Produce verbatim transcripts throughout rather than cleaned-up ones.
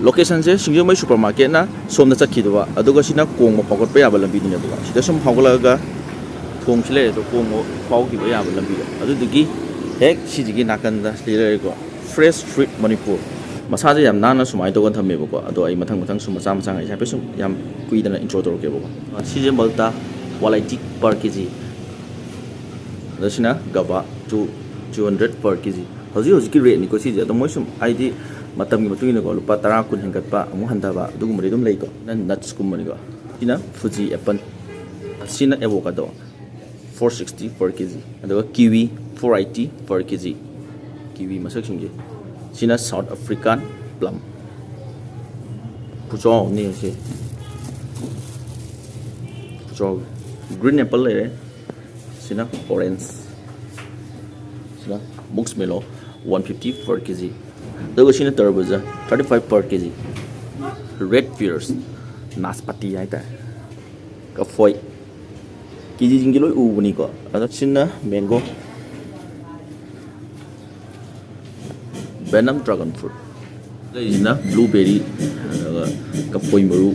Location ꯁꯦ ꯁꯤꯡꯖꯃꯩ super ꯃꯥꯔꯀꯦꯠꯅ ꯁꯣꯝꯗ ꯆꯠꯈꯤꯗꯕ, ꯑꯗꯨꯒ ꯁꯤꯅ ꯀꯣꯡꯕ ꯐꯥꯎꯒꯠꯄ ꯌꯥꯕ ꯂꯝꯕꯤꯗꯨꯅꯦꯕꯀꯣ꯫ ꯁꯤꯗ ꯁꯨꯝ ꯐꯥꯎꯒꯠꯂꯛꯑꯒ ꯊꯣꯡꯁꯤ ꯂꯩꯔꯦ, ꯑꯗꯣ ꯀꯣꯡꯕ ꯐꯥꯎꯈꯤꯕ ꯌꯥꯕ ꯂꯝꯕꯤꯗꯣ, ꯑꯗꯨꯗꯨꯒꯤ ꯍꯦꯛ ꯁꯤꯁꯤꯒꯤ ꯅꯥꯀꯟꯗ ꯁꯤ ꯂꯩꯔꯦꯀꯣ, Fresh Fruit Manipur꯫ ꯃꯁꯥꯁꯦ ꯌꯥꯝ ꯅꯥꯟꯅ ꯁꯨꯃꯥꯏꯅ ꯇꯧꯔꯒ ꯊꯝꯃꯦꯕꯀꯣ꯫ ꯑꯗꯣ ꯑꯩ ꯃꯊꯪ ꯃꯊꯪ ꯁꯨꯝ ꯃꯆꯥ ꯃꯆꯥ ꯉꯩꯁꯦ ꯍꯥꯏꯐꯦꯠ ꯁꯨꯝ ꯌꯥꯝ ꯀꯨꯏꯗꯅ ꯏꯟꯇ꯭ꯔꯣ ꯇꯧꯔꯛꯀꯦꯕꯀꯣ꯫ ꯁꯤꯁꯦ ꯃꯜꯇꯥ, one eighty per K G. ꯑꯗꯣ ꯁꯤꯅ ꯒꯕꯥ, two, two hundred per K G. ꯍꯧꯖꯤꯛ ꯍꯧꯖꯤꯛꯀꯤ ꯔꯦꯠꯅꯤꯀꯣ ꯁꯤꯁꯦ꯫ ꯑꯗꯣ ꯃꯣꯏ ꯁꯨꯝ ꯍꯥꯏꯗꯤ ꯃꯇꯝꯒꯤ ꯃꯇꯨꯡ ꯏꯟꯅꯀꯣ ꯂꯨꯄꯥ ꯇꯔꯥ ꯀꯨꯟ ꯍꯦꯟꯒꯠꯄ ꯑꯃꯨꯛ ꯍꯟꯊꯕ ꯑꯗꯨꯒꯨꯝꯕꯗꯤ ꯑꯗꯨꯝ ꯂꯩꯀꯣ꯫ ꯁꯤꯅ ꯅꯠꯁꯀꯨꯝꯕꯅꯤꯀꯣ꯫ ꯁꯤꯅ ꯐꯨꯖꯤ ꯑꯦꯄꯜ, ꯁꯤꯅ avocado, four sixty per K G. ꯑꯗꯨꯒ kiwi, four eighty per K G. Kiwi ꯃꯁꯛꯁꯤꯡꯁꯦ꯫ ꯁꯤꯅ ꯁꯥꯎꯠ ꯑꯐ꯭ꯔꯤꯀꯥꯟ ꯄ꯭ꯂꯝ꯫ ꯈꯨꯆꯥꯎ ꯑꯃꯅꯤ ꯑꯁꯤ꯫ ꯈꯨꯆꯥꯎ꯫ ꯒ꯭ꯔꯤꯟ ꯑꯦꯄꯜ ꯂꯩꯔꯦ꯫ ꯁꯤꯅ ꯑꯣꯔꯦꯟꯖ꯫ ꯁꯤꯅ ꯃꯨꯛꯁ melon, one fifty per K G. ꯑꯗꯨꯒ ꯁꯤꯅ ꯇꯔꯕꯨꯖ, thirty five per K G. Rate pears, ꯅꯥꯁꯄꯥꯇꯤ ꯍꯥꯏꯇꯥꯔꯦ꯫ ꯀꯐꯣꯏ꯫ ꯀꯦ ꯖꯤꯁꯤꯡꯁꯦ ꯂꯣꯏ ꯎꯕꯅꯤꯀꯣ꯫ ꯑꯗꯣ ꯁꯤꯅ ꯃꯦꯡꯒꯣ꯫ ꯚꯦꯅꯝ ꯗ꯭ꯔꯥꯒꯟ ꯐ꯭ꯔꯨꯠ꯫ ꯂꯩꯁꯤꯅ ꯕ꯭ꯂꯨꯕꯦꯔꯤ, ꯑꯗꯨꯒ ꯀꯐꯣꯏ ꯃꯔꯨ,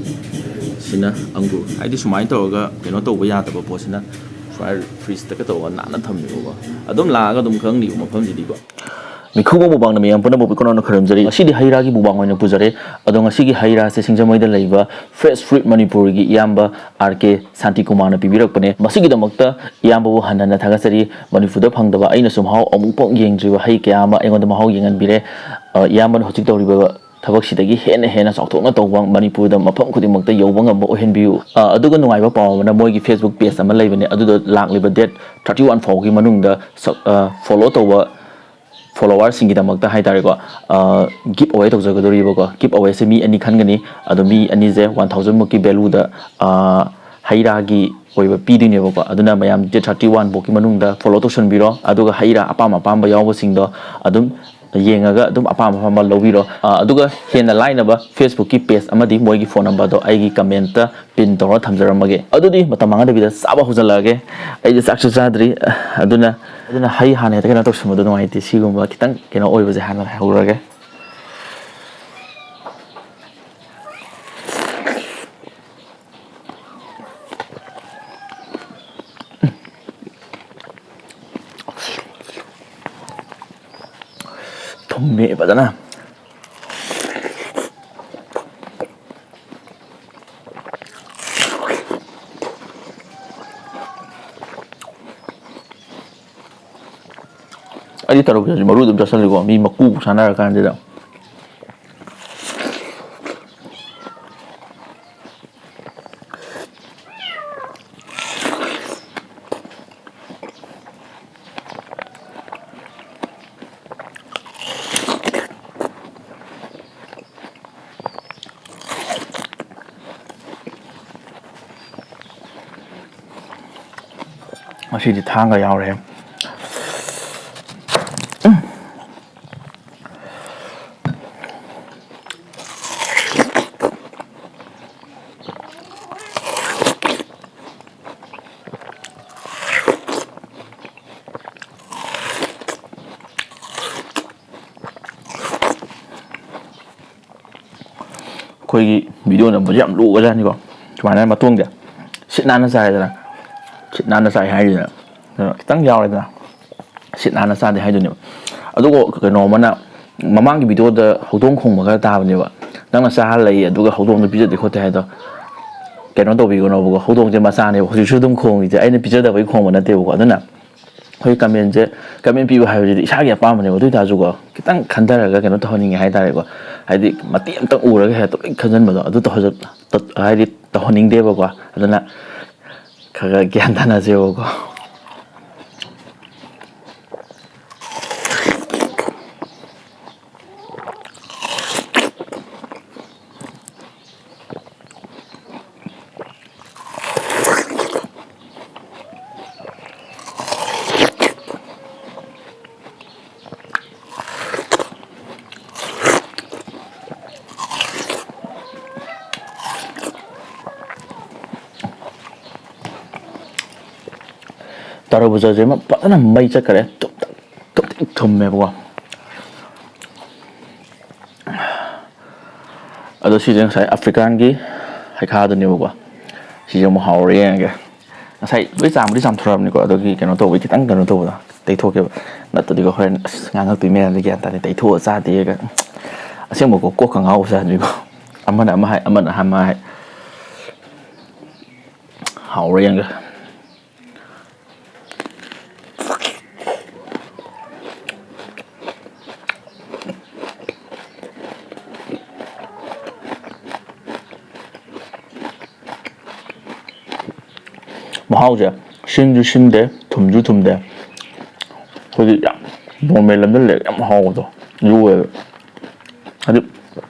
ꯁꯤꯅ ꯑꯪꯒꯨꯔ꯫ ꯍꯥꯏꯗꯤ ꯁꯨꯃꯥꯏꯅ ꯇꯧꯔꯒ ꯀꯩꯅꯣ ꯇꯧꯕ ꯌꯥꯗꯕ ꯄꯣꯠꯁꯤꯅ ꯁꯨꯃꯥꯏꯅ ꯐ꯭ꯔꯤꯖꯇꯒ ꯇꯧꯔꯒ ꯅꯥꯟꯅ ꯊꯝꯃꯦꯕꯀꯣ꯫ ꯑꯗꯨꯝ ꯂꯥꯛꯑꯒ ꯑꯗꯨꯝ ꯈꯪꯅꯤꯕ ꯃꯐꯝꯁꯤꯗꯤꯀꯣ꯫ ꯃꯤꯈꯨꯕ ꯃꯨꯛꯕꯥꯡꯅ ꯃꯤꯌꯥꯝ ꯄꯨꯝꯅꯃꯛꯄꯨ ꯏꯀꯣꯟꯅꯅ ꯈꯨꯔꯨꯝꯖꯔꯤ꯫ ꯉꯁꯤꯗꯤ ꯍꯩ ꯔꯥꯒꯤ ꯃꯨꯛꯕꯥꯡ ꯑꯣꯏꯅ ꯄꯨꯖꯔꯦ꯫ ꯑꯗꯣ ꯉꯁꯤꯒꯤ ꯍꯩ ꯔꯥꯁꯦ ꯁꯤꯡꯖꯃꯩꯗ ꯂꯩꯕ Fresh Fruit ꯃꯅꯤꯄꯨꯔꯒꯤ ꯏꯌꯥꯝꯕ ꯑꯥꯔ ꯀꯦ ꯁꯥꯟꯇꯤ ꯀꯨꯃꯥꯔꯅ ꯄꯤꯕꯤꯔꯛꯄꯅꯦ꯫ ꯃꯁꯤꯒꯤꯗꯃꯛꯇ ꯏꯌꯥꯝꯕꯕꯨ ꯍꯟꯅ ꯍꯟꯅ ꯊꯥꯒꯠꯆꯔꯤ꯫ ꯃꯅꯤꯄꯨꯔꯗ ꯐꯪꯗꯕ ꯑꯩꯅꯁꯨ ꯃꯍꯥꯎ ꯑꯃꯨꯛꯐꯥꯎ ꯌꯦꯡꯗ꯭ꯔꯤꯕ ꯍꯩ ꯀꯌꯥ ꯑꯃ ꯑꯩꯉꯣꯟꯗ ꯃꯍꯥꯎ ꯌꯦꯡꯍꯟꯕꯤꯔꯦ꯫ ꯑ, ꯏꯌꯥꯝꯕꯅ ꯍꯧꯖꯤꯛ ꯇꯧꯔꯤꯕ ꯊꯕꯛꯁꯤꯗꯒꯤ ꯍꯦꯟꯅ ꯍꯦꯟꯅ ꯆꯥꯎꯊꯣꯛꯅ ꯇꯧꯕ, ꯃꯅꯤꯄꯨꯔꯗ ꯃꯐꯝ ꯈꯨꯗꯤꯡꯃꯛꯇ ꯌꯧꯕ ꯉꯝꯕ ꯑꯣꯏꯍꯟꯕꯤꯌꯨ꯫ ꯑ, ꯑꯗꯨꯒ ꯅꯨꯡꯉꯥꯏꯕ ꯄꯥꯎ ꯑꯃꯅ ꯃꯣꯏꯒꯤ Facebook page ꯑꯃ ꯂꯩꯕꯅꯦ, ꯑꯗꯨꯗ ꯂꯥꯛꯂꯤꯕ date thirty one ꯐꯥꯎꯒꯤ ꯃꯅꯨꯡꯗ ꯁꯛ-, ꯑ, follow ꯇꯧꯕ followerꯁꯤꯡꯒꯤꯗꯃꯛꯇ ꯍꯥꯏꯇꯥꯔꯦꯀꯣ, ꯒꯤꯞ ꯑꯋꯦ ꯇꯧꯖꯒꯗꯧꯔꯤꯕꯀꯣ꯫ ꯒꯤꯞ ꯑꯋꯦꯁꯦ ꯃꯤ ꯑꯅꯤ ꯈꯟꯒꯅꯤ꯫ ꯑꯗꯣ ꯃꯤ ꯑꯅꯤꯁꯦ ꯋꯥꯟ ꯊꯥꯎꯖꯟ ꯃꯨꯛꯀꯤ ꯚꯦꯂꯨꯗ ꯍꯩ ꯔꯥꯒꯤ ꯑꯣꯏꯕ ꯄꯤꯗꯣꯏꯅꯦꯕꯀꯣ꯫ ꯑꯗꯨꯅ ꯃꯌꯥꯝ date thirty one ꯐꯥꯎꯒꯤ ꯃꯅꯨꯡꯗ follow ꯇꯧꯁꯟꯕꯤꯔꯣ꯫ ꯑꯗꯨꯒ ꯍꯩ ꯔꯥ ꯑꯄꯥꯝ ꯑꯄꯥꯝꯕ ꯌꯥꯎꯕꯁꯤꯡꯗꯣ ꯑꯗꯨꯝ ꯌꯦꯡꯉꯒ ꯑꯗꯨꯝ ꯑꯄꯥꯝ ꯑꯄꯥꯝꯕ ꯂꯧꯕꯤꯔꯣ꯫ ꯑ, ꯑꯗꯨꯒ ꯍꯦꯟꯅ ꯂꯥꯏꯅꯕ Facebookꯀꯤ page ꯑꯃꯗꯤ ꯃꯣꯏꯒꯤ phone numberꯗꯣ ꯑꯩꯒꯤ commentꯇ pin ꯇꯧꯔ ꯊꯝꯖꯔꯝꯃꯒꯦ꯫ ꯑꯗꯨꯗꯤ ꯃꯇꯝ ꯃꯥꯡꯍꯟꯗꯕꯤꯗ ꯆꯥꯕ ꯍꯧꯖꯤꯜꯂꯛꯑꯒꯦ꯫ ꯑꯩꯗꯤ ꯆꯥꯛꯁꯨ ꯆꯥꯗ꯭ꯔꯤ, ꯑꯗꯨꯅ, ꯑꯗꯨꯅ ꯍꯩ ꯍꯥꯟꯅ ꯍꯦꯛꯇ ꯀꯩꯅꯣ ꯇꯧꯁꯟꯕꯗꯣ ꯅꯨꯡꯉꯥꯏꯇꯦ꯫ ꯁꯤꯒꯨꯝꯕ ꯈꯤꯇꯪ ꯀꯩꯅꯣ ꯑꯣꯏꯕꯁꯦ ꯍꯥꯟꯅ ꯍꯧꯔꯒꯦ꯫ ꯐꯖꯅ꯫ ꯑꯩꯗꯤ ꯇꯔꯕꯨꯖꯁꯦ ꯃꯔꯨ ꯑꯗꯨꯝ ꯆꯥꯁꯤꯜꯂꯤꯀꯣ, ꯃꯤ ꯃꯀꯨꯕꯨ ꯆꯥꯅꯔ ꯀꯥꯟꯁꯤꯗ꯫ ꯉꯁꯤꯗꯤ ꯊꯥꯡꯒ ꯌꯥꯎꯔꯦ꯫ ꯑꯩꯈꯣꯏꯒꯤ ꯚꯤꯗꯤꯑꯣ ꯅꯝꯕꯁꯦ ꯌꯥꯝ ꯂꯨꯒ꯭ꯔꯖꯥꯠꯅꯤꯀꯣ꯫ ꯁꯨꯃꯥꯏꯅ ꯃꯇꯣꯡꯁꯦ ꯁꯤꯠ ꯅꯥꯟꯅ ꯆꯥꯏꯗꯅ, ꯁꯤꯠ ꯅꯥꯟꯅ ꯆꯥꯏ ꯍꯥꯏꯁꯤꯅ, ꯑꯗꯨꯅ ꯈꯤꯇꯪ ꯌꯥꯎꯔꯦꯗꯅ, ꯁꯤꯠ ꯅꯥꯟꯅ ꯆꯥꯗꯦ ꯍꯥꯏꯗꯨꯅꯦꯕ꯫ ꯑꯗꯨꯒ ꯀꯩꯅꯣ ꯑꯃꯅ, ꯃꯃꯥꯡꯒꯤ ꯚꯤꯗꯤꯑꯣꯗ ꯍꯧꯗꯣꯡ ꯈꯣꯡꯕ ꯈꯔ ꯇꯥꯕꯅꯦꯕ, ꯅꯪꯅ ꯆꯥꯍꯜꯂꯛꯏ ꯑꯗꯨꯒ ꯍꯧꯗꯣꯡꯗꯣ ꯄꯤꯖꯗꯦ ꯈꯣꯠꯇꯦ ꯍꯥꯏꯗꯣ꯫ ꯀꯩꯅꯣ ꯇꯧꯕꯤꯒꯅꯣꯕꯀꯣ, ꯍꯧꯗꯣꯡꯁꯦ ꯃꯆꯥꯅꯦꯕ, ꯍꯧꯖꯤꯛꯁꯨ ꯑꯗꯨꯝ ꯈꯣꯡꯉꯤꯁꯦ, ꯑꯩꯅ ꯄꯤꯖꯗꯕꯒꯤ ꯈꯣꯡꯕ ꯅꯠꯇꯦꯕꯀꯣ꯫ ꯑꯗꯨꯅ ꯑꯩꯈꯣꯏ ꯀꯃꯦꯟꯁꯦ, ꯀꯃꯦꯟ ꯄꯤꯕ ꯍꯥꯏꯕꯁꯤꯗꯤ ꯏꯁꯥꯒꯤ ꯑꯄꯥꯝꯕꯅꯦꯕ꯫ ꯑꯗꯨ ꯑꯣꯏꯇꯥꯔꯁꯨꯀꯣ, ꯈꯤꯇꯪ ꯈꯟꯊꯔꯒ ꯀꯩꯅꯣ ꯇꯧꯍꯟꯅꯤꯡꯉꯦ ꯍꯥꯏꯇꯥꯔꯦꯀꯣ꯫ ꯍꯥꯏꯗꯤ ꯃꯇꯦꯛ ꯑꯃꯇꯪ ꯎꯔꯒ ꯍꯦꯛꯇ ꯂꯣꯏ ꯈꯟꯖꯟꯕꯗꯣ, ꯑꯗꯨ ꯇꯧꯍꯟ-, ꯇ-, ꯍꯥꯏꯗꯤ ꯇꯧꯍꯟꯅꯤꯡꯗꯦꯕꯀꯣ꯫ ꯑꯗꯨꯅ ꯈꯔ ꯈꯔ ꯒ꯭ꯌꯥꯟ ꯇꯥꯅꯁꯦꯕꯀꯣ꯫ ꯇꯔꯕꯨꯖꯁꯦ ꯑꯃ ꯐꯖꯅ ꯃꯩ ꯆꯠꯈꯔꯦ, ꯊꯨꯝꯇ꯭ꯔꯤꯛ ꯊꯨꯝꯇ꯭ꯔꯤꯛ ꯊꯨꯝꯃꯦꯕꯀꯣ꯫ ꯑꯗꯣ ꯁꯤꯁꯦ ꯉꯁꯥꯏ ꯑꯐ꯭ꯔꯤꯀꯥꯟꯒꯤ ꯍꯩꯈꯥꯗꯨꯅꯦꯕꯀꯣ꯫ ꯁꯤꯁꯦ ꯑꯃꯨꯛ ꯍꯥꯎꯔ ꯌꯦꯡꯉꯒꯦ꯫ ꯉꯁꯥꯏ ꯂꯣꯏ ꯆꯥꯝꯕꯗꯤ ꯆꯥꯝꯊꯣꯔꯛꯑꯕꯅꯤꯀꯣ, ꯑꯗꯨꯒꯤ ꯀꯩꯅꯣ ꯇꯧꯕꯒꯤ ꯈꯤꯇꯪ ꯀꯩꯅꯣ ꯇꯧꯕꯗꯣ ꯇꯩꯊꯣꯛꯀꯦꯕ꯫ ꯅꯠꯇ꯭ꯔꯗꯤꯀꯣ ꯍꯣꯔꯦꯟ ꯑꯁ ꯉꯥꯡꯉꯛꯇꯣꯏ ꯃꯌꯥꯝꯁꯦ ꯒ꯭ꯌꯥꯟ ꯇꯥꯗꯦ, ꯇꯩꯊꯣꯛꯑ ꯆꯥꯗꯦꯒ꯫ ꯑꯁꯦꯡꯕꯀꯣ ꯀꯣꯛꯀ ꯉꯥꯎꯕ ꯆꯥꯗ꯭ꯔꯤꯀꯣ꯫ ꯑꯃꯅ ꯑꯃ ꯍꯥꯏ, ꯑꯃꯅ ꯑꯃ ꯍꯥꯏ꯫ ꯍꯥꯎꯔꯦ ꯌꯦꯡꯒꯦ꯫ ꯃꯍꯥꯎꯁꯦ ꯁꯤꯟꯁꯨ ꯁꯤꯟꯗꯦ, ꯊꯨꯝꯁꯨ ꯊꯨꯝꯗꯦ꯫ ꯑꯩꯈꯣꯏꯒꯤ ꯌꯥꯝ ꯅꯣꯔꯃꯦꯜ ꯑꯃꯗ ꯂꯩꯔꯒ ꯌꯥꯝ ꯍꯥꯎꯕꯗꯣ ꯑꯗꯨ ꯑꯣꯏꯌꯦꯕ꯫ ꯍꯥꯏꯗꯤ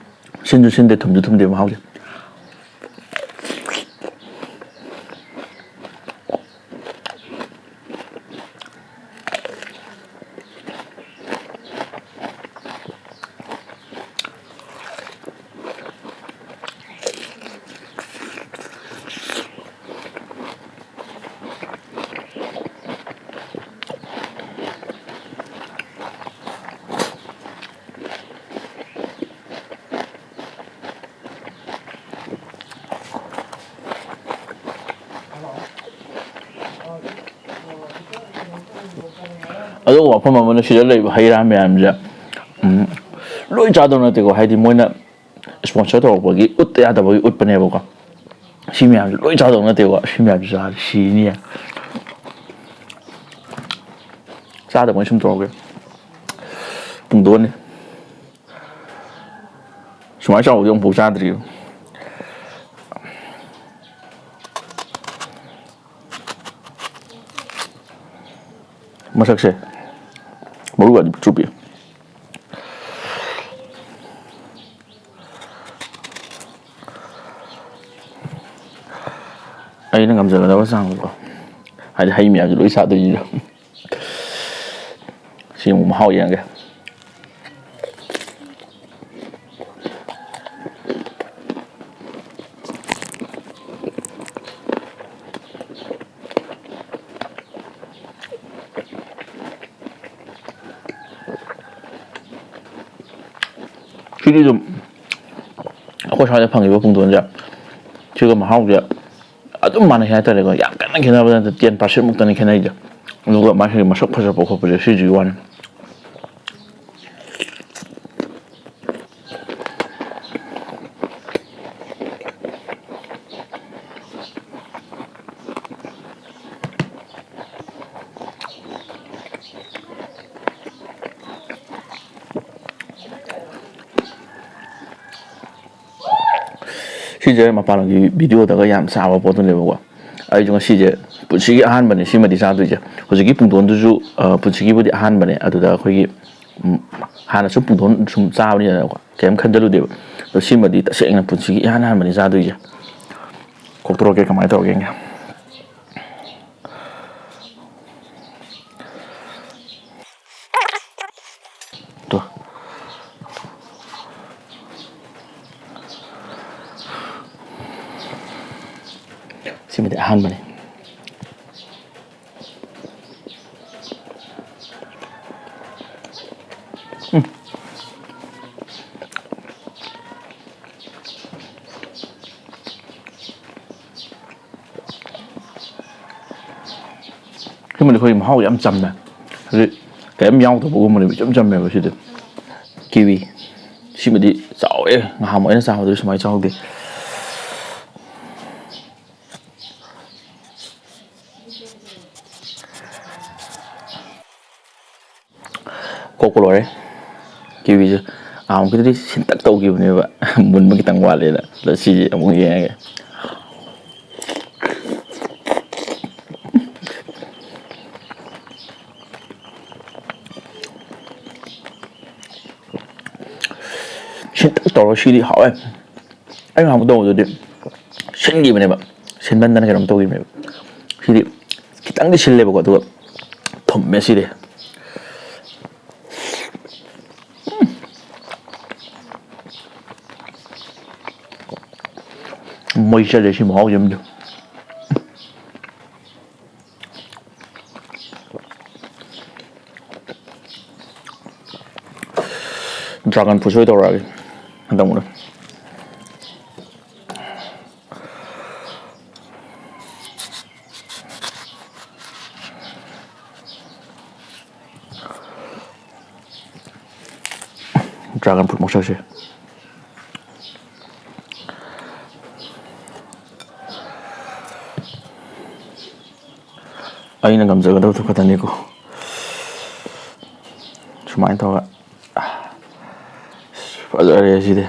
ꯁꯤꯟꯁꯨ ꯁꯤꯟꯗꯦ, ꯊꯨꯝꯁꯨ ꯊꯨꯝꯗꯦ ꯃꯍꯥꯎꯁꯦ꯫ ꯑꯗꯨꯒ ꯋꯥꯐꯝ ꯑꯃꯅ, ꯁꯤꯗ ꯂꯩꯕ ꯍꯩ ꯔꯥ ꯃꯌꯥꯝꯁꯦ, ꯎꯝ, ꯂꯣꯏ ꯆꯥꯗꯧ ꯅꯠꯇꯦꯀꯣ, ꯍꯥꯏꯗꯤ ꯃꯣꯏꯅ ꯁ꯭ꯄꯣꯟꯁꯔ ꯇꯧꯔꯛꯄꯒꯤ ꯎꯠꯇ ꯌꯥꯗꯕꯒꯤ ꯎꯠꯄꯅꯦꯕꯀꯣ꯫ ꯁꯤ ꯃꯌꯥꯝꯁꯦ ꯂꯣꯏ ꯆꯥꯗꯧ ꯅꯠꯇꯦꯀꯣ, ꯁꯤ ꯃꯌꯥꯝꯁꯦ ꯆꯥꯔꯗꯤ ꯁꯤꯅꯤ꯫ ꯆꯥꯗꯕꯉꯩ ꯁꯨꯝ ꯇꯧꯔꯒꯦ꯫ ꯄꯨꯡꯗꯣꯟꯅꯤ꯫ ꯁꯨꯃꯥꯏꯅ ꯆꯥꯎꯕꯗꯤ ꯑꯃꯨꯛꯐꯥꯎ ꯆꯥꯗ꯭ꯔꯤꯕ꯫ ꯃꯁꯛꯁꯦ ꯃꯔꯨꯒꯗꯤ ꯄꯤꯛꯇ꯭ꯔꯨ ꯄꯤꯛꯑꯦ꯫ ꯑꯩꯅ ꯉꯝꯖꯒꯗꯕ ꯆꯥꯡꯗꯀꯣ, ꯍꯥꯏꯗꯤ ꯍꯩ ꯃꯌꯥꯝꯁꯦ ꯂꯣꯏ ꯆꯥꯗꯣꯏꯅꯤꯅ꯫ ꯁꯤ ꯑꯃꯨꯛ ꯃꯍꯥꯎ ꯌꯦꯡꯉꯒꯦ꯫ ꯁꯤꯗꯤ ꯑꯗꯨꯝ ꯑꯩꯈꯣꯏ ꯁ꯭ꯋꯥꯏꯗ ꯐꯪꯉꯤꯕ ꯄꯨꯡꯗꯣꯟꯁꯦ, ꯁꯤꯒ ꯃꯍꯥꯎꯁꯦ ꯑꯗꯨꯝ ꯃꯥꯟꯅꯩ ꯍꯥꯏꯇꯥꯔꯦꯀꯣ, ꯌꯥꯝ ꯀꯟꯅ ꯈꯦꯠꯅꯕ ꯅꯠꯇꯦ, ꯇꯦꯟ ꯄꯥꯔꯁꯦꯟ ꯃꯨꯛꯇꯅꯤ ꯈꯦꯠꯅꯩꯁꯦ꯫ ꯑꯗꯨꯒ ꯃꯥꯒꯤ ꯃꯁꯛ ꯐꯖꯕ ꯈꯣꯠꯄꯁꯦ ꯁꯤꯁꯤꯒꯤ ꯋꯥꯅꯤ꯫ ꯁꯤꯁꯦ ꯃꯄꯥꯟ ꯂꯝꯒꯤ ꯚꯤꯗꯤꯑꯣꯗꯒ ꯌꯥꯝ ꯆꯥꯕ ꯄꯣꯠꯇꯨꯅꯦꯕꯀꯣ꯫ ꯑꯩꯁꯨ ꯉꯁꯤꯁꯦ ꯄꯨꯟꯁꯤꯒꯤ ꯑꯍꯥꯟꯕꯅꯦ ꯁꯤꯃꯗꯤ ꯆꯥꯗꯣꯏꯁꯦ꯫ ꯍꯧꯖꯤꯛꯀꯤ ꯄꯨꯡꯗꯣꯟꯗꯨꯁꯨ, ꯑ, ꯄꯨꯟꯁꯤꯒꯤꯕꯨꯗꯤ ꯑꯍꯥꯟꯕꯅꯦ꯫ ꯑꯗꯨꯗ ꯑꯩꯈꯣꯏꯒꯤ, ꯎꯝ, ꯍꯥꯟꯅ ꯁꯨꯝ ꯄꯨꯡꯗꯣꯟ ꯁꯨꯝ ꯆꯥꯕꯅꯤꯅꯀꯣ, ꯀꯩꯝ ꯈꯟꯖꯜꯂꯨꯗꯦꯕ꯫ ꯑꯗꯣ ꯁꯤꯃꯗꯤ ꯇꯁꯦꯡꯅ ꯄꯨꯟꯁꯤꯒꯤ ꯏꯍꯥꯟ ꯑꯍꯥꯟꯕꯅꯦ ꯆꯥꯗꯣꯏꯁꯦ꯫ ꯈꯣꯛꯇꯣꯔꯛꯀꯦ, ꯀꯃꯥꯏꯅ ꯇꯧꯔꯒꯦ ꯌꯦꯡꯒꯦ꯫ ꯇꯣ꯫ ꯁꯤꯃꯗꯤ ꯑꯍꯥꯟꯕꯅꯤ꯫ ꯎꯝ꯫ ꯁꯤꯃꯗꯤ ꯑꯩꯈꯣꯏ ꯃꯍꯥꯎ ꯌꯥꯝ ꯆꯝꯃꯦ꯫ ꯍꯥꯏꯗꯤ ꯀꯔꯤꯝ ꯌꯥꯎꯗꯕꯒꯨꯝꯕꯅꯦꯕ, ꯏꯆꯝ ꯆꯝꯃꯦꯕ ꯁꯤꯗꯤ꯫ ꯀꯤꯋꯤ꯫ ꯁꯤꯃꯗꯤ ꯆꯥꯎꯋꯦ꯫ ꯅꯍꯥꯟꯃꯨꯛ ꯑꯩꯅ ꯆꯥꯕꯗꯨꯗꯤ ꯁꯨꯃꯥꯏꯅ ꯆꯥꯎꯗꯦ꯫ ꯀꯣꯛꯄ ꯂꯣꯏꯔꯦ꯫ ꯀꯤꯋꯤꯁꯦ ꯑꯍꯥꯟꯃꯨꯛꯀꯤꯗꯨꯗꯤ ꯁꯤꯟꯇꯛ ꯇꯧꯈꯤꯕꯅꯦꯕ, ꯃꯨꯟꯕ ꯈꯤꯇꯪ ꯋꯥꯠꯂꯦꯅ꯫ ꯑꯗꯣ ꯁꯤꯁꯦ ꯑꯃꯨꯛ ꯌꯦꯡꯉꯒꯦ꯫ ꯁꯤꯟꯇꯛ ꯇꯧꯔꯒ ꯁꯤꯗꯤ ꯍꯥꯎꯋꯦ꯫ ꯑꯩ ꯅꯍꯥꯟꯃꯨꯛ ꯇꯧꯕꯗꯨꯗꯤ ꯁꯤꯟꯈꯤꯕꯅꯦꯕ, ꯁꯤꯟꯃꯟꯗꯅ ꯀꯩꯅꯣꯝ ꯇꯧꯈꯤꯕꯅꯦꯕ꯫ ꯁꯤꯗꯤ ꯈꯤꯇꯪꯗꯤ ꯁꯤꯜꯂꯦꯕꯀꯣ, ꯑꯗꯨꯒ ꯊꯨꯝꯃꯦ ꯁꯤꯗꯤ꯫ ꯃꯩ ꯆꯠꯂꯦ ꯁꯤ ꯃꯍꯥꯎꯁꯦ ꯑꯃꯗꯤ꯫ ꯗ꯭ꯔꯥꯒꯟ ꯐ꯭ꯔꯨꯠꯁꯨ ꯑꯣꯏ ꯇꯧꯔꯛꯑꯒꯦ ꯍꯟꯗꯛ ꯑꯃꯨꯛꯅ꯫ dragon fruit ꯃꯁꯛꯁꯦ꯫ ꯑꯩꯅ ꯉꯝꯖꯒꯗꯕꯗꯨ ꯈꯛꯇꯅꯤꯀꯣ꯫ ꯁꯨꯃꯥꯏꯅ ꯇꯧꯔꯒ ꯐꯖꯔꯦ ꯁꯤꯗꯤ꯫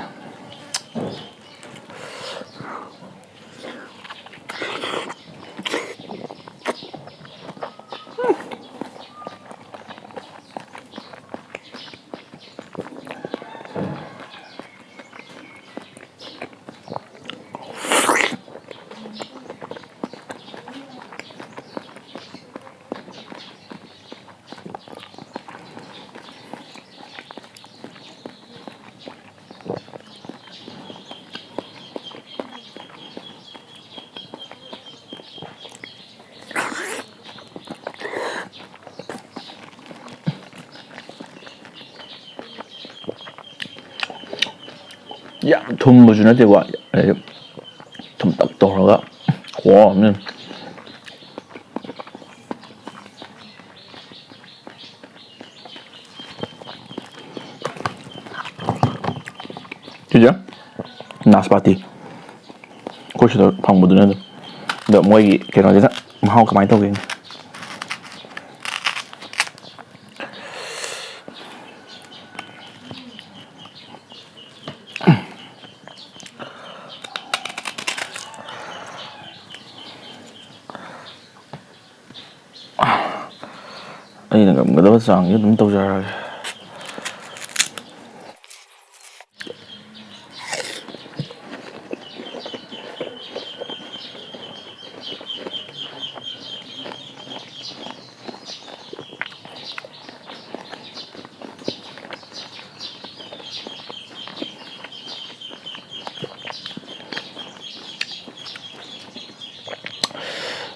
ꯌꯥꯝ ꯊꯨꯝꯕꯁꯨ ꯅꯠꯇꯦꯀꯣ, ꯍꯥꯏꯗꯤ ꯊꯨꯝꯇꯛ ꯇꯧꯔꯒ ꯍꯥꯎꯕꯅꯤ꯫ ꯁꯤꯁꯦ ꯅꯥꯁꯄꯥꯇꯤ꯫ ꯑꯩꯈꯣꯏ ꯁꯤꯗ ꯐꯪꯕꯗꯨꯅ ꯑꯗꯨꯝ꯫ ꯑꯗꯣ ꯃꯣꯏꯒꯤ ꯀꯩꯅꯣꯁꯤꯅ ꯃꯍꯥꯎ ꯀꯃꯥꯏꯅ ꯇꯧꯒꯦ? ꯑꯩꯅ ꯉꯝꯒꯗꯕ ꯆꯥꯡꯁꯦ ꯑꯗꯨꯝ ꯇꯧꯖꯔꯒꯦ꯫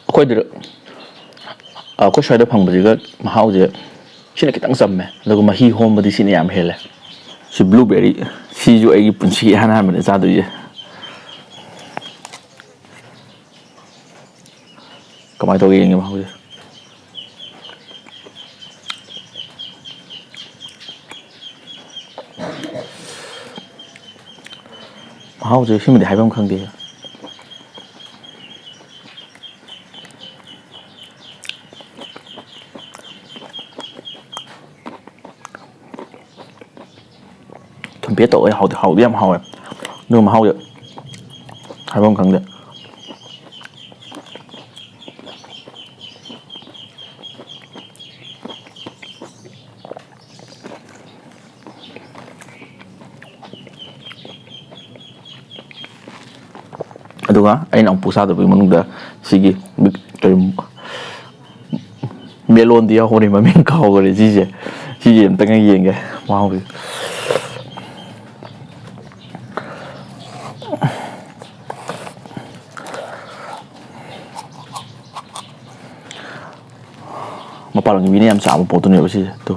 ꯑꯩꯈꯣꯏꯗ, ꯑꯩꯈꯣꯏ ꯁ꯭ꯋꯥꯏꯗ ꯐꯪꯕꯁꯤꯒ ꯃꯍꯥꯎꯁꯦ ꯁꯤꯅ ꯈꯤꯇꯪ ꯆꯝꯃꯦ, ꯑꯗꯨꯒ ꯃꯍꯤ ꯍꯣꯝꯕꯗꯤ ꯁꯤꯅ ꯌꯥꯝ ꯍꯦꯜꯂꯦ꯫ ꯁꯤ blueberry, ꯁꯤꯁꯨ ꯑꯩꯒꯤ ꯄꯨꯟꯁꯤꯒꯤ ꯏꯍꯥꯟ ꯍꯥꯟꯕꯅꯦ ꯆꯥꯗꯣꯏꯁꯦ꯫ ꯀꯃꯥꯏꯅ ꯇꯧꯒꯦ ꯌꯦꯡꯒꯦ ꯃꯍꯥꯎꯁꯦ꯫ ꯃꯍꯥꯎꯁꯦ ꯁꯤꯃꯗꯤ ꯍꯥꯏꯐꯝ ꯈꯪꯗꯦ꯫ ꯊꯨꯝꯐꯦꯠ ꯇꯧꯋꯦ꯫ ꯍꯥꯎꯗꯤ ꯍꯥꯎꯗꯤ ꯌꯥꯝ ꯍꯥꯎꯋꯦ꯫ ꯑꯗꯨꯒ ꯃꯍꯥꯎꯁꯦ ꯍꯥꯏꯐꯝ ꯈꯪꯗꯦ꯫ ꯑꯗꯨꯒ ꯑꯩꯅ ꯑꯃꯨꯛ ꯆꯥꯗꯕꯒꯤ ꯃꯅꯨꯡꯗ ꯁꯤꯒꯤ ꯀꯔꯤ, ꯃꯦꯂꯣꯟꯗꯤ ꯌꯥꯎꯍꯧꯔꯤ, ꯃꯃꯤꯡ ꯀꯥꯎꯈꯔꯦ꯫ ꯁꯤꯁꯦ, ꯁꯤꯁꯦ ꯑꯝꯇꯪꯒ ꯌꯦꯡꯒꯦ ꯃꯍꯥꯎꯁꯦ꯫ ꯃꯄꯥꯟ ꯂꯝꯒꯤ ꯃꯤꯅ ꯌꯥꯝ ꯆꯥꯕ ꯄꯣꯠꯇꯨꯅꯦꯕ ꯁꯤꯁꯦ꯫ ꯇꯨ,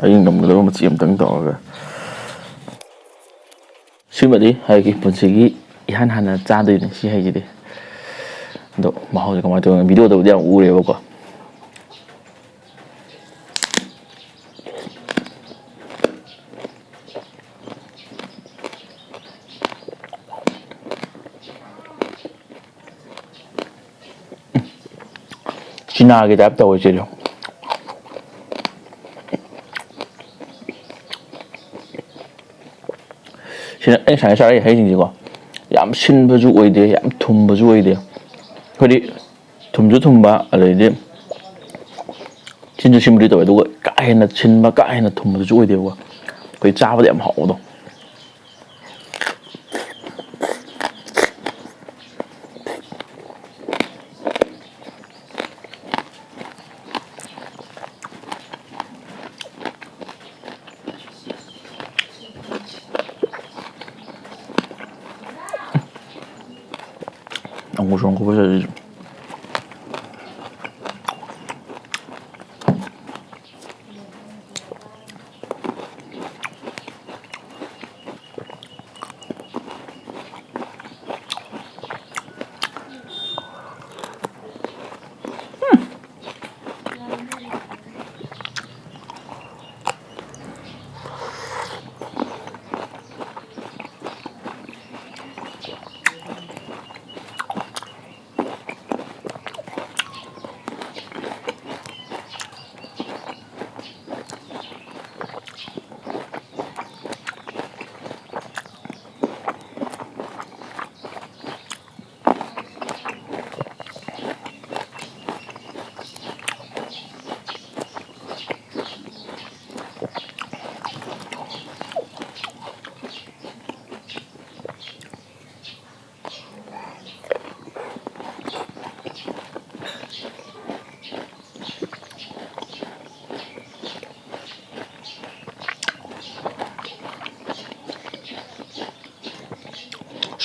ꯑꯩ ꯉꯝꯒꯗꯕ ꯃꯆꯦ ꯑꯝꯇꯪ ꯇꯧꯔꯒ꯫ ꯁꯤꯃꯗꯤ ꯍꯥꯏꯒꯤ ꯄꯨꯟꯁꯤꯒꯤ ꯏꯍꯥꯟ ꯍꯥꯟꯅ ꯆꯥꯗꯣꯏꯅꯦ ꯁꯤ ꯍꯩꯁꯤꯗꯤ꯫ ꯑꯗꯣ ꯃꯍꯥꯎꯁꯦ ꯀꯃꯥꯏꯅ ꯇꯧꯕꯅꯣ? ꯚꯤꯗꯤꯑꯣꯗꯕꯨꯗꯤ ꯌꯥꯝ ꯎꯔꯦꯕꯀꯣ꯫ ꯆꯤꯅꯥꯒꯤ ꯇꯥꯏꯞ ꯇꯧꯋꯦ ꯁꯤꯁꯨ꯫ ꯁꯤꯅ ꯑꯩ ꯉꯁꯥꯏ ꯆꯥꯔꯛꯏ ꯍꯩꯁꯤꯡꯁꯤꯀꯣ, ꯌꯥꯝ ꯁꯤꯟꯕꯁꯨ ꯑꯣꯏꯗꯦ, ꯌꯥꯝ ꯊꯨꯝꯕꯁꯨ ꯑꯣꯏꯗꯦ꯫ ꯑꯩꯈꯣꯏꯗꯤ ꯊꯨꯝꯁꯨ ꯊꯨꯝꯕ, ꯑꯗꯩꯗꯤ ꯁꯤꯟꯁꯨ ꯁꯤꯟꯕꯗꯤ ꯇꯧꯋꯦ, ꯑꯗꯨꯒ ꯀꯥ ꯍꯦꯟꯅ ꯁꯤꯟꯕ, ꯀꯥ ꯍꯦꯟꯅ ꯊꯨꯝꯕꯗꯨꯁꯨ ꯑꯣꯏꯗꯦꯕꯀꯣ꯫ ꯑꯩꯈꯣꯏ ꯆꯥꯕꯗ ꯌꯥꯝ ꯍꯥꯎꯕꯗꯣ꯫ ꯑꯃꯨꯛꯁꯨ ꯑꯃꯨꯛ ꯈꯨꯕ ꯆꯠꯂꯤꯁꯦ꯫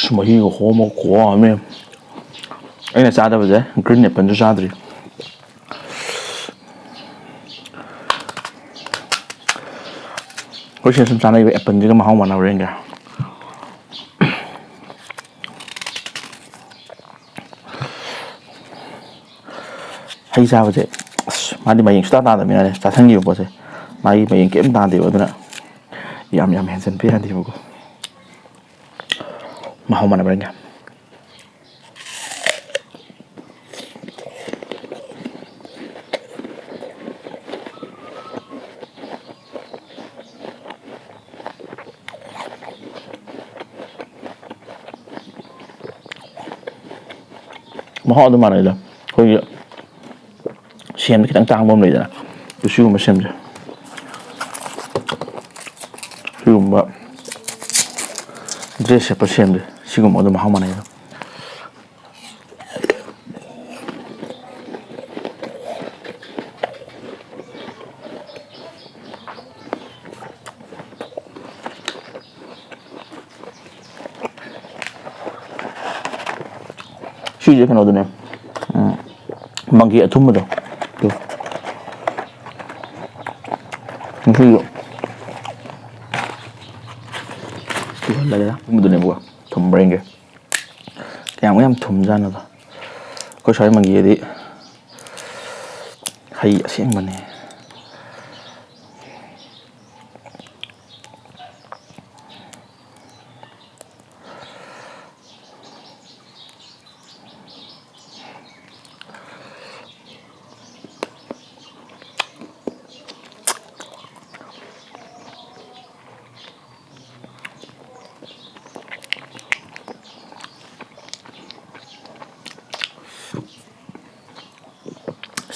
ꯑꯁ, ꯃꯍꯤꯒ ꯍꯣꯝꯃꯒ ꯈꯨꯍꯥꯎ ꯑꯃ꯫ ꯑꯩꯅ ꯆꯥꯗꯕꯁꯦ green appleꯁꯨ ꯆꯥꯗ꯭ꯔꯤ꯫ ꯑꯩꯈꯣꯏ ꯁꯤꯗ ꯁꯨꯝ ꯆꯥꯅꯔꯤꯕ appleꯁꯤꯒ ꯃꯍꯥꯎ ꯃꯥꯟꯅꯕ꯭ꯔꯥ ꯌꯦꯡꯒꯦ꯫ ꯍꯩ ꯆꯥꯕꯁꯦ, ꯑꯁ, ꯃꯥꯗꯤ ꯃꯌꯦꯡ ꯁꯨꯡꯇꯥ ꯇꯥꯗꯕꯅꯤꯅꯅꯦ, ꯆꯥꯁꯟꯈꯤꯕ ꯄꯣꯠꯁꯦ ꯃꯥꯒꯤ ꯃꯌꯦꯡ ꯀꯩꯝ ꯇꯥꯗꯦꯕ꯫ ꯑꯗꯨꯅ ꯌꯥꯝ ꯌꯥꯝ ꯍꯦꯟꯖꯟꯕ ꯌꯥꯗꯦꯕꯀꯣ꯫ ꯃꯍꯥꯎ ꯃꯥꯟꯅꯕ꯭ꯔꯥ ꯌꯦꯡꯒꯦ꯫ ꯃꯍꯥꯎ ꯑꯗꯨꯝ ꯃꯥꯟꯅꯩꯗ꯫ ꯑꯩꯈꯣꯏꯒꯤ ꯁꯦꯝꯗ ꯈꯤꯇꯪ ꯇꯥꯡꯕ ꯑꯃ ꯂꯩꯗꯅ, ꯑꯗꯨ ꯁꯤꯒꯨꯝꯕ ꯁꯦꯝꯁꯦ꯫ ꯁꯤꯒꯨꯝꯕ dress ꯁꯦꯠꯄ ꯁꯦꯝꯁꯦ, ꯁꯤꯒꯨꯝꯕ ꯑꯗꯨꯝ ꯃꯍꯥꯎ ꯃꯥꯟꯅꯩꯗ꯫ ꯁꯤꯁꯦ ꯀꯩꯅꯣꯗꯨꯅꯦ, ꯎꯝ, ꯃꯪꯒꯦ ꯑꯊꯨꯝꯕꯗꯣ꯫ ꯇꯨ꯫ ꯉꯁꯤꯁꯨ ꯇꯨꯍꯜꯂꯒꯦꯗ꯫ ꯑꯊꯨꯝꯕꯗꯨꯅꯦꯕꯀꯣ꯫ ꯊꯨꯝꯕ꯭ꯔꯥ ꯌꯦꯡꯒꯦ꯫ ꯀꯌꯥꯃꯨꯛ ꯌꯥꯝ ꯊꯨꯝꯖꯥꯠꯅꯣꯗꯣ꯫ ꯑꯩꯈꯣꯏ ꯁ꯭ꯋꯥꯏ ꯃꯪꯒꯦꯗꯤ ꯍꯩ ꯑꯁꯦꯡꯕꯅꯦ꯫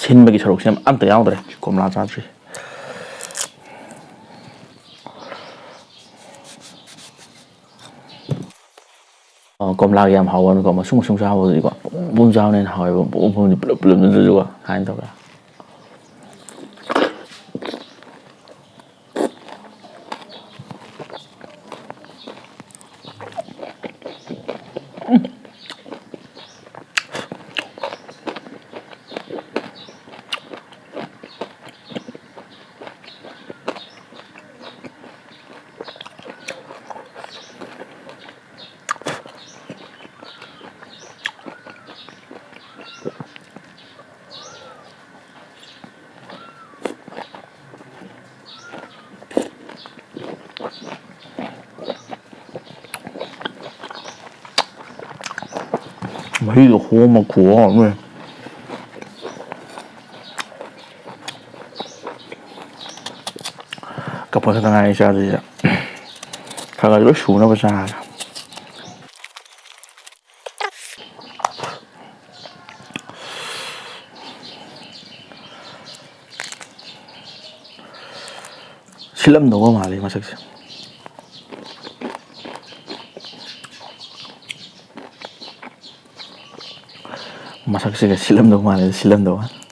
ꯁꯤꯟꯕꯒꯤ ꯁꯔꯨꯛꯁꯦ ꯑꯝꯇ ꯌꯥꯎꯗ꯭ꯔꯦ꯫ ꯀꯣꯝꯂꯥ ꯆꯥꯗ꯭ꯔꯤ꯫ ꯑ, ꯀꯣꯝꯂꯥꯒ ꯌꯥꯝ ꯍꯥꯎꯕꯅꯤꯀꯣ, ꯃꯁꯨꯡ ꯃꯁꯨꯡ ꯆꯥꯕꯗꯨꯗꯤꯀꯣ, ꯄꯨꯝ ꯄꯨꯝ ꯆꯥꯕꯅ ꯍꯦꯟꯅ ꯍꯥꯎꯋꯦꯕ, ꯄꯨꯝ ꯄꯨꯝꯗꯤ ꯄꯨꯂꯞ ꯄꯨꯂꯞ ꯅꯠꯇ꯭ꯔꯁꯨꯀꯣ, ꯁꯨꯃꯥꯏꯅ ꯇꯧꯔꯒ꯫ ꯃꯍꯤꯗꯣ ꯍꯣꯝꯃ ꯈꯨꯍꯥꯎ ꯑꯃ ꯂꯩ꯫ ꯀꯞꯄ ꯈꯛꯇ ꯉꯥꯏꯔꯦ ꯆꯥꯗꯣꯏꯁꯦ꯫ ꯈꯔ ꯈꯔ ꯂꯣꯏ ꯁꯨꯅꯕ ꯆꯥꯔꯒꯦ꯫ ꯁꯤꯜꯂꯝꯗꯧꯕ ꯃꯥꯜꯂꯤ ꯃꯁꯛꯁꯦ꯫ ꯃꯁꯛꯁꯤꯒ ꯁꯤꯜꯂꯝꯗꯧ ꯃꯥꯜꯂꯦ, ꯁꯤꯜꯂꯝꯗꯧ ꯃꯥꯜꯂꯦ꯫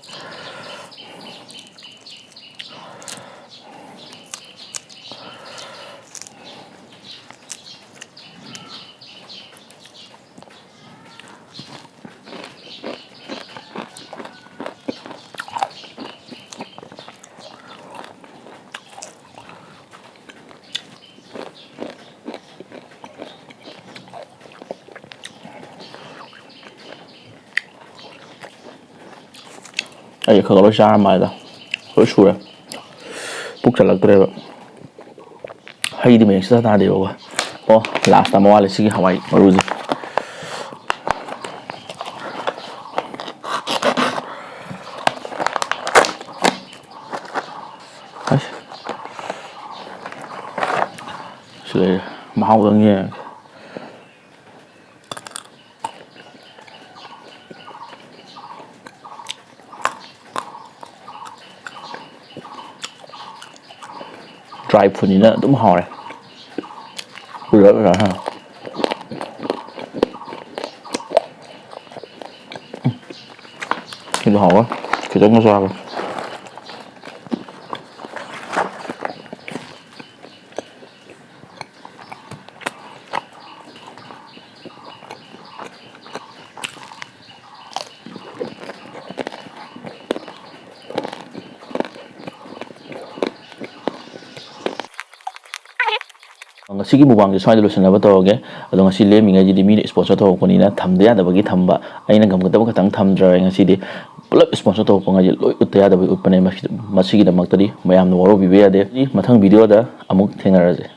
ꯑꯩ ꯈꯔ ꯈꯔ ꯂꯣꯏ ꯆꯥꯔ ꯃꯥꯜꯂꯦꯗ꯫ ꯂꯣꯏ ꯁꯨꯔꯦ꯫ ꯄꯨꯛ ꯊꯜꯂꯛꯇ꯭ꯔꯦꯕ꯫ ꯍꯩꯗꯤ ꯃꯌꯦꯛ ꯁꯨꯡꯇꯥ ꯇꯥꯗꯦꯕꯀꯣ꯫ ꯑꯣ, ꯂꯥꯁꯇ ꯑꯃ ꯋꯥꯠꯂꯦ ꯁꯤꯒꯤ ꯍꯋꯥꯏ ꯃꯔꯨꯁꯦ꯫ ꯑꯁ꯫ ꯁꯤ ꯂꯩꯔꯦ꯫ ꯃꯍꯥꯎꯗꯪ ꯌꯦꯡꯉꯒꯦ꯫ ꯗ꯭ꯔꯥꯏ ꯐ꯭ꯔꯨꯠꯅꯤꯅ ꯑꯗꯨꯝ ꯍꯥꯎꯔꯦ꯫ ꯀꯨꯏꯔꯦ ꯑꯗꯨꯃꯥꯏꯅ ꯆꯥꯗꯕ꯫ ꯁꯤꯗꯤ ꯍꯥꯎꯔꯦ꯫ ꯈꯤꯇꯪꯒ ꯆꯥꯒꯦ꯫ ꯉꯁꯤꯒꯤ ꯃꯨꯛꯕꯥꯡꯁꯦ ꯁ꯭ꯋꯥꯏꯗ ꯂꯣꯏꯁꯤꯟꯅꯕ ꯇꯧꯔꯒꯦ꯫ ꯑꯗꯣ ꯉꯁꯤ ꯂꯦꯝꯃꯤꯉꯩꯁꯤꯗꯤ ꯃꯤꯅ sponsor ꯇꯧꯔꯛꯄꯅꯤꯅ ꯊꯝꯗ ꯌꯥꯗꯕꯒꯤ ꯊꯝꯕ, ꯑꯩꯅ ꯉꯝꯒꯗꯕ ꯈꯛꯇꯪ ꯊꯝꯗ꯭ꯔꯦ꯫ ꯉꯁꯤꯗꯤ ꯄꯨꯂꯞ sponsor ꯇꯧꯔꯛꯄꯉꯩꯁꯦ ꯂꯣꯏ ꯎꯠꯇ ꯌꯥꯗꯕꯒꯤ ꯎꯠꯄꯅꯦ꯫ ꯃꯁꯤ-, ꯃꯁꯤꯒꯤꯗꯃꯛꯇꯗꯤ ꯃꯌꯥꯝꯅ ꯋꯥꯔꯧꯕꯤꯕ ꯌꯥꯗꯦ꯫ ꯃꯊꯪ video ꯗ ꯑꯃꯨꯛ ꯊꯦꯡꯅꯔꯁꯦ꯫